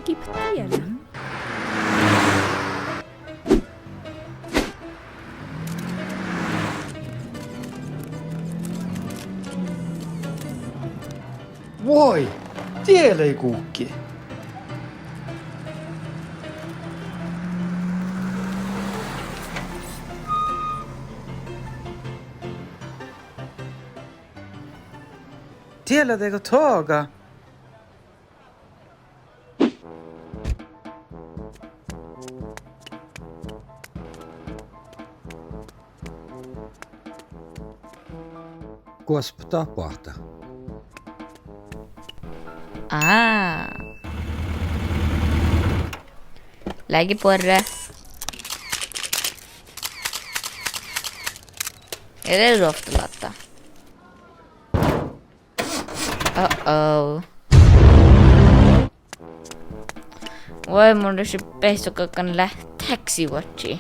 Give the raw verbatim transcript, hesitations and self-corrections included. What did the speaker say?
Gii diela. Vuoi, die lei guhkki. Die lea dego toga. Guosp dat boahtá? Á. Leage buorre. Ja de ruovttoluotta. Uh-oh. Vuoi, mun dušše beassagokkan leat taxivuođđi.